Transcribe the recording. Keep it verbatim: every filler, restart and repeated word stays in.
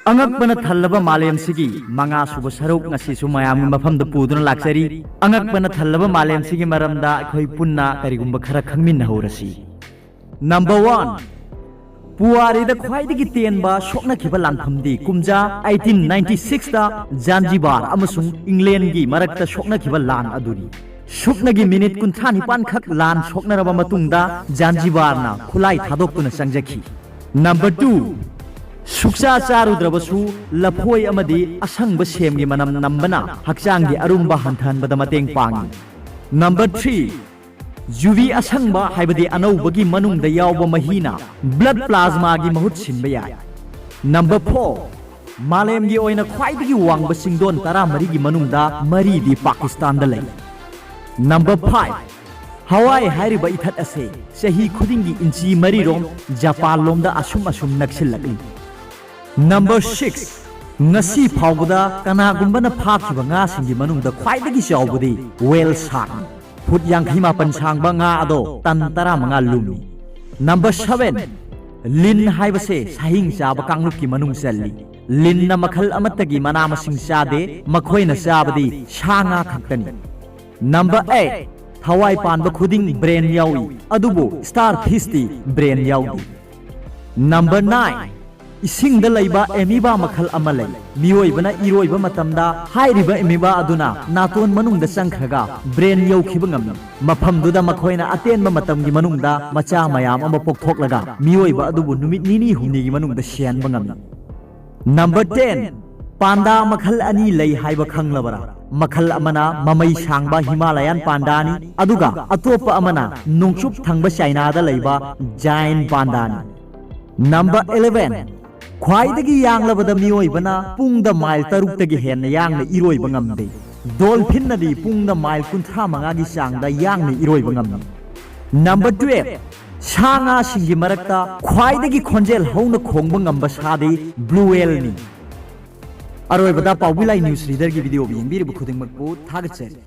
ꯑꯉꯛꯄꯅ ꯊꯜꯂꯕ ꯃꯥꯂꯦꯝꯁꯤꯒꯤ ꯃꯉꯥ ꯁꯨꯕ ꯁꯔꯨꯛ ꯉꯁꯤꯁꯨ ꯃꯌꯥꯝꯒꯤ ꯃꯐꯝꯗ ꯄꯨꯗꯨꯅ ꯂꯥꯛꯆꯔꯤ꯫ ꯑꯉꯛꯄꯅ ꯊꯜꯂꯕ ꯃꯥꯂꯦꯝꯁꯤꯒꯤ ꯃꯔꯝꯗ ꯑꯩꯈꯣꯏ ꯄꯨꯟꯅ ꯀꯔꯤꯒꯨꯝꯕ ꯈꯔ ꯈꯪꯃꯤꯟꯅꯍꯧꯔꯁꯤ꯫ ꯅꯝꯕꯔ ꯋꯥꯟ, ꯄꯨꯋꯥꯔꯤꯗ ꯈ꯭ꯋꯥꯏꯗꯒꯤ ꯇꯦꯟꯕ ꯁꯣꯛꯅꯈꯤꯕ ꯂꯥꯟꯐꯝꯗꯤ ꯀꯨꯝꯖꯥ ꯑꯩꯠꯇꯤꯟ ꯅꯥꯏꯟꯇꯤ ꯁꯤꯛꯁꯇ ꯖꯥꯟꯖꯤꯕꯥꯔ ꯑꯃꯁꯨꯡ ꯏꯪꯂꯦꯟꯒꯤ ꯃꯔꯛꯇ ꯁꯣꯛꯅꯈꯤꯕ ꯂꯥꯟ ꯑꯗꯨꯅꯤ꯫ ꯁꯨꯞꯅꯒꯤ ꯃꯤꯅꯤꯠ ꯀꯨꯟꯊ꯭ꯔꯥ ꯅꯤꯄꯥꯟ ꯈꯛ ꯂꯥꯟ ꯁꯣꯛꯅꯔꯕ ꯃꯇꯨꯡꯗ ꯖꯥꯟꯖꯤꯕꯥꯔꯅ ꯈꯨꯠꯂꯥꯏ ꯊꯥꯗꯣꯛꯇꯨꯅ ꯆꯪꯖꯈꯤ꯫ ꯅꯝꯕꯔ ꯇꯨ, ꯁꯨꯛꯆꯥ ꯆꯥꯔꯨꯗ꯭ꯔꯕꯁꯨ ꯂꯐꯣꯏ ꯑꯃꯗꯤ ꯑꯁꯪꯕ ꯁꯦꯝꯒꯤ ꯃꯅꯝ ꯅꯝꯕꯅ ꯍꯛꯆꯥꯡꯒꯤ ꯑꯔꯨꯝꯕ ꯍꯟꯊꯍꯟꯕꯗ ꯃꯇꯦꯡ ꯄꯥꯡꯏ꯫ ꯅꯝꯕꯔ ꯊ꯭ꯔꯤ, ꯖꯨꯕꯤ ꯑꯁꯪꯕ ꯍꯥꯏꯕꯗꯤ ꯑꯅꯧꯕꯒꯤ ꯃꯅꯨꯡꯗ ꯌꯥꯎꯕ ꯃꯍꯤꯅ ꯕ꯭ꯂꯗ ꯄ꯭ꯂꯥꯖꯃꯥꯒꯤ ꯃꯍꯨꯠ ꯁꯤꯟꯕ ꯌꯥꯏ꯫ ꯅꯝꯕꯔ ꯐꯣꯔ, ꯃꯥꯂꯦꯝꯒꯤ ꯑꯣꯏꯅ ꯈ꯭ꯋꯥꯏꯗꯒꯤ ꯋꯥꯡꯕ ꯆꯤꯡꯗꯣꯟ ꯇꯔꯥꯃꯔꯤꯒꯤ ꯃꯅꯨꯡꯗ ꯃꯔꯤꯗꯤ ꯄꯥꯀꯤꯁꯇꯥꯟꯗ ꯂꯩ꯫ ꯅꯝꯕꯔ ꯐꯥꯏꯚ, ꯍꯋꯥꯏ ꯍꯥꯏꯔꯤꯕ ꯏꯊꯠ ꯑꯁꯦ ꯆꯍꯤ ꯈꯨꯗꯤꯡꯒꯤ ꯏꯟꯆꯤ ꯃꯔꯤꯔꯣꯝ ꯖꯄꯥꯟ ꯂꯣꯝꯗ ꯑꯁꯨꯝ ꯑꯁꯨꯝ ꯅꯛꯁꯤꯜꯂꯛꯂꯤ꯫ ꯅꯝꯕꯔ ꯁꯤꯛꯁ, ꯉꯁꯤ ꯐꯥꯎꯕꯗ ꯀꯅꯥꯒꯨꯝꯕꯅ ꯐꯥꯈꯤꯕ ꯉꯥꯁꯤꯡꯒꯤ ꯃꯅꯨꯡꯗ ꯈ꯭ꯋꯥꯏꯗꯒꯤ ꯆꯥꯎꯕꯗꯤ ꯋꯦꯜ ꯁꯥꯔꯛꯅꯤ꯫ ꯐꯨꯠ ꯌꯥꯡꯈꯩ ꯃꯥꯄꯟ ꯁꯥꯡꯕ ꯉꯥ ꯑꯗꯣ ꯇꯟ ꯇꯔꯥꯃꯉꯥ ꯂꯨꯝꯃꯤ꯫ ꯅꯝꯕꯔ ꯁꯚꯦꯟ, ꯂꯤꯟ ꯍꯥꯏꯕꯁꯦ ꯁꯥꯍꯤꯡ ꯆꯥꯕ ꯀꯥꯡꯂꯨꯞꯀꯤ ꯃꯅꯨꯡ ꯆꯜꯂꯤ꯫ ꯂꯤꯟꯅ ꯃꯈꯜ ꯑꯃꯠꯇꯒꯤ ꯃꯅꯥ ꯃꯁꯤꯡ ꯆꯥꯗꯦ, ꯃꯈꯣꯏꯅ ꯆꯥꯕꯗꯤ ꯁꯥ ꯉꯥ ꯈꯛꯇꯅꯤ꯫ ꯅꯝꯕꯔ ꯑꯩꯠ, ꯊꯋꯥꯏ ꯄꯥꯟꯕ ꯈꯨꯗꯤꯡ ꯕ꯭ꯔꯦꯟ ꯌꯥꯎꯏ, ꯑꯗꯨꯕꯨ ꯁ꯭ꯇꯥꯔ ꯐꯤꯁꯇꯤ ꯕ꯭ꯔꯦꯟ ꯌꯥꯎꯗꯦ꯫ ꯅꯝꯕꯔ ꯅꯥꯏꯟ, ꯏꯁꯤꯡꯗ ꯂꯩꯕ ꯑꯦꯃꯤꯕꯥ ꯃꯈꯜ ꯑꯃ ꯂꯩ꯫ ꯃꯤꯑꯣꯏꯕꯅ ꯏꯔꯣꯏꯕ ꯃꯇꯝꯗ ꯍꯥꯏꯔꯤꯕ ꯑꯦꯃꯤꯕꯥ ꯑꯗꯨꯅ ꯅꯥꯇꯣꯟ ꯃꯅꯨꯡꯗ ꯆꯪꯈ꯭ꯔꯒ ꯕ꯭ꯔꯦꯟ ꯌꯧꯈꯤꯕ ꯉꯝꯃꯤ꯫ ꯃꯐꯝꯗꯨꯗ ꯃꯈꯣꯏꯅ ꯑꯇꯦꯟꯕ ꯃꯇꯝꯒꯤ ꯃꯅꯨꯡꯗ ꯃꯆꯥ ꯃꯌꯥꯝ ꯑꯃ ꯄꯣꯛꯊꯣꯛꯂꯒ ꯃꯤꯑꯣꯏꯕ ꯑꯗꯨꯕꯨ ꯅꯨꯃꯤꯠ ꯅꯤꯅꯤ ꯍꯨꯝꯅꯤꯒꯤ ꯃꯅꯨꯡꯗ ꯁꯤꯍꯟꯕ ꯉꯝꯃꯤ꯫ ꯅꯝꯕꯔ ꯇꯦꯟ, ꯄꯥꯟꯗꯥ ꯃꯈꯜ ꯑꯅꯤ ꯂꯩ ꯍꯥꯏꯕ ꯈꯪꯂꯕꯔꯥ? ꯃꯈꯜ ꯑꯃꯅ ꯃꯃꯩ ꯁꯥꯡꯕ ꯍꯤꯃꯥꯂꯌꯥꯟ ꯄꯥꯟꯗꯥꯅꯤ, ꯑꯗꯨꯒ ꯑꯇꯣꯞꯄ ꯑꯃꯅ ꯅꯣꯡꯆꯨꯞ ꯊꯪꯕ ꯆꯥꯏꯅꯥꯗ ꯂꯩꯕ ꯖꯥꯏꯟ ꯄꯥꯟꯗꯥꯅꯤ꯫ ꯅꯝꯕꯔ ꯏꯂꯦꯚꯦꯟ, ꯈ꯭ꯋꯥꯏꯗꯒꯤ ꯌꯥꯡꯂꯕꯗ ꯃꯤꯑꯣꯏꯕꯅ ꯄꯨꯡꯗ ꯃꯥꯏꯜ ꯇꯔꯨꯛꯇꯒꯤ ꯍꯦꯟꯅ ꯌꯥꯡꯅ ꯏꯔꯣꯏꯕ ꯉꯝꯗꯦ꯫ ꯗꯣꯜꯐꯤꯟꯅꯗꯤ ꯄꯨꯡꯗ ꯃꯥꯏꯜ ꯀꯨꯟꯊ꯭ꯔꯥ ꯃꯉꯥꯒꯤ ꯆꯥꯡꯗ ꯌꯥꯡꯅ ꯏꯔꯣꯏꯕ ꯉꯝꯃꯤ꯫ ꯅꯝꯕꯔ ꯇꯨꯌꯦꯜꯐ, ꯁꯥ ꯉꯥꯁꯤꯡꯒꯤ ꯃꯔꯛꯇ ꯈ꯭ꯋꯥꯏꯗꯒꯤ ꯈꯣꯟꯖꯦꯜ ꯍꯧꯅ ꯈꯣꯡꯕ ꯉꯝꯕ ꯁꯥꯗꯤ ꯕ꯭ꯂꯨ ꯋꯦꯜꯅꯤ꯫ ꯑꯔꯣꯏꯕꯗ ꯄꯥꯎꯕꯤ ꯂꯥꯏ ꯅ꯭ꯌꯨꯁ ꯔꯤꯗꯔꯒꯤ ꯚꯤꯗꯤꯑꯣ ꯌꯦꯡꯕꯤꯔꯤꯕ ꯈꯨꯗꯤꯡꯃꯛꯄꯨ ꯊꯥꯒꯠꯆꯔꯤ꯫